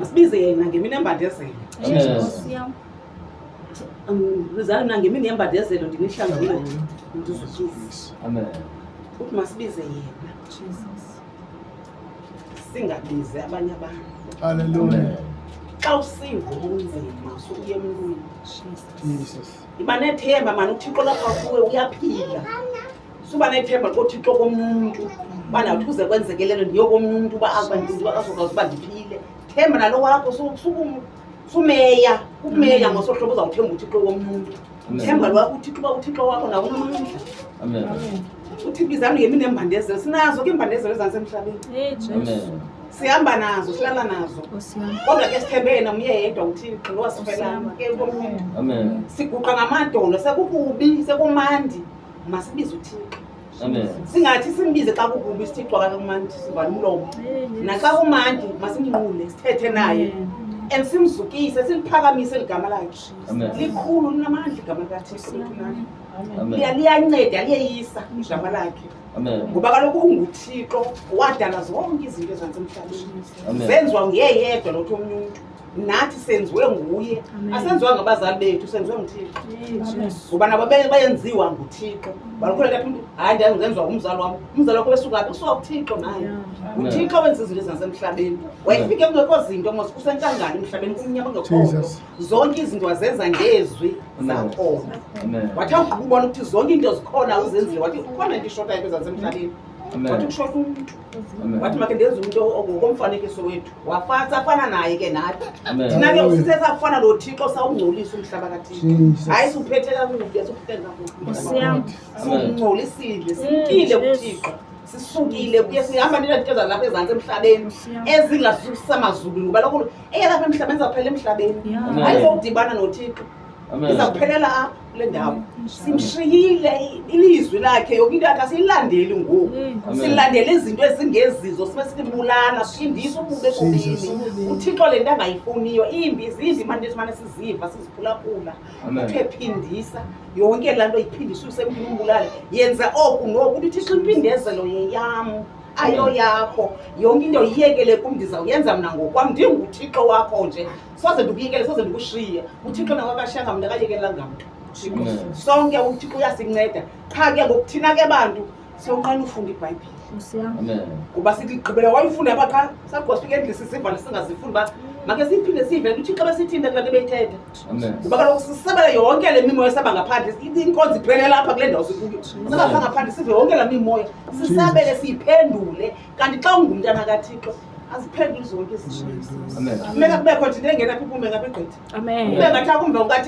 Sibize yena ngemini embandezelo. Nkosi yam. Bizani mna ngemini yembandezelo, ndinihlangule, ndizukise. Amen. Uthi masibize yena. Jesus. Singabizi abanye abantu. Hallelujah. Xa usiva ubunzima usukuya emntwini, Jesus. Jesus. iba nethemba mani, uThixo lapha kuwe uyaphila. Suba nethemba koThixo komnye umntu, uba nawuthi uze kwenzeke le nto, ndiye komnye umntu uba azokwazi uba ndiphile. Themba nalo wakho, sumeya ukumeya ngosohlobo uzawuthemba uThixo womnye umntu. Themba lwakho uThixo, uba uThixo wakho nawo unamandla. Amen. Uthi bizani ngemini embandezelo. Sinazo ke imbandezelo ezansemhlabeni. Hey Jesu. Amen. Sihamba nazo, silala nazo. Nkosi yam. Kodwa ke sithembe yena mye yedwa uThixo lo wasifelayo ke komnye umntu. Amen. Siguqa ngamadolo, sekukubi, sekumandi, masibize uThixo. Amen. Singathi simbize xa kukubi, sithi cwaka kumandi, sivale umlomo. Hey Yesu. Naxa kumandi masimnqule, sithethe naye and simzukise, siliphakamise ligama lakhe. Amen. Likhulu, linamandla igama likaThixo lethunana. Amen. Liyanceda, liyeyisa igama lakhe. Amen. Ngoba kaloku unguThixo wadala zonke izinto ezansemhlabeni. Amen. Zenziwa nguye yedwa, nothi omnye umntu. Nathi senziwe nguye. Amen. Asenziwa ngabazali bethu, senziwe nguThixo. Hey Jesu. Ngoba nabo bayenziwa nguThixo. Balukhola kathi umntu, hayi, ndenziwa ngumzali wam. Umzali wakho wesuka phi? Usuka kuThixo naye. Yeah. UThixo wenza izinto ezingasemhlabeni. Wayefike kungekho zinto mos, kusenkangala emhlabeni, kumnyama, kungekho nto. Jesus. Zonke izinto wazenza ngezwi, Amen. zakhona. Amen. Wathi awugqiba ubona ukuthi zonke into zikhona uzenzile, wathi kukhona into ishotayo kwezasemhlabeni. Amen. Wathi kushota umntu. Amen. Wathi makhe ndenze umntu ngokomfanekiso wethu. Safana naye ke nathi. Amen. Thina ke usithe safana noThixo, sawungcolisa umhlaba kaThixo. Jesus. Hayi, siwuphethe kakubi, asiwuphethe kakubi. Nkosi yam. Siwungcolisile, simkile Jesu. kuThixo. Sisukile kuye, sihamba nezinto zalapha ezantsi emhlabeni Nkosi yam. ezingasusamazulwini, ngoba lokho eyalapha emhlabeni izawuphela emhlabeni. Yeah. Amen. Ayizokudibana noThixo. Amen. Izawuphelela apha kule ndawo. Simshiyile ilizwi lakhe, yonke into yakhe asiyilandeli ngoku. Hey Nkosi. Silandele izinto ezingezizo, sibe sibulala, siphindisa ububi Jesus. ekubini. UThixo le nto angayifuniyo, imbi zimbi manje simane siziva siziphulaphula. Amen. Uthe phindisa yonke laa nto, iphindisa usemntwini, umbulale, yenza oku noku. Uthi uThixo impindezelo yeyam, ayo yakho. Yonke into yiyekele kum, ndizawuyenza mna ngokwam, ndinguThixo wakho nje. Soze ndikuyekele, soze ndikushiye. UThixo nakakashiyanga mntu, akayekelanga mntu. Amen. Sonke uThixo uyasinceda. Qha ke ngoku thina ke bantu siyonqena ufunda iBhayibhile. Nkosi yam. Amen. Ngoba siligqibela wayifunda apha qha, sagqiba sifike endlini sisivale, singazifundi uba make siyiphinde siyive le nto uThixo besithini kulaa nto ebeyithetha. Amen. Ngoba kaloku sisebele yonke le mimoya esaba ngaphandle, inkonzo iphelela apha kule ndawo sikuyo. Singapha ngaphandle sive yonke laa mimoya, sisabele siyiphendule. Kanti xa ungumntana kaThixo aziphenduli zonke izinto. Amen. Funeka kubekho nje into engena phi, iphume ngapha igqithi. Amen. Kube ngathi akumve ungathi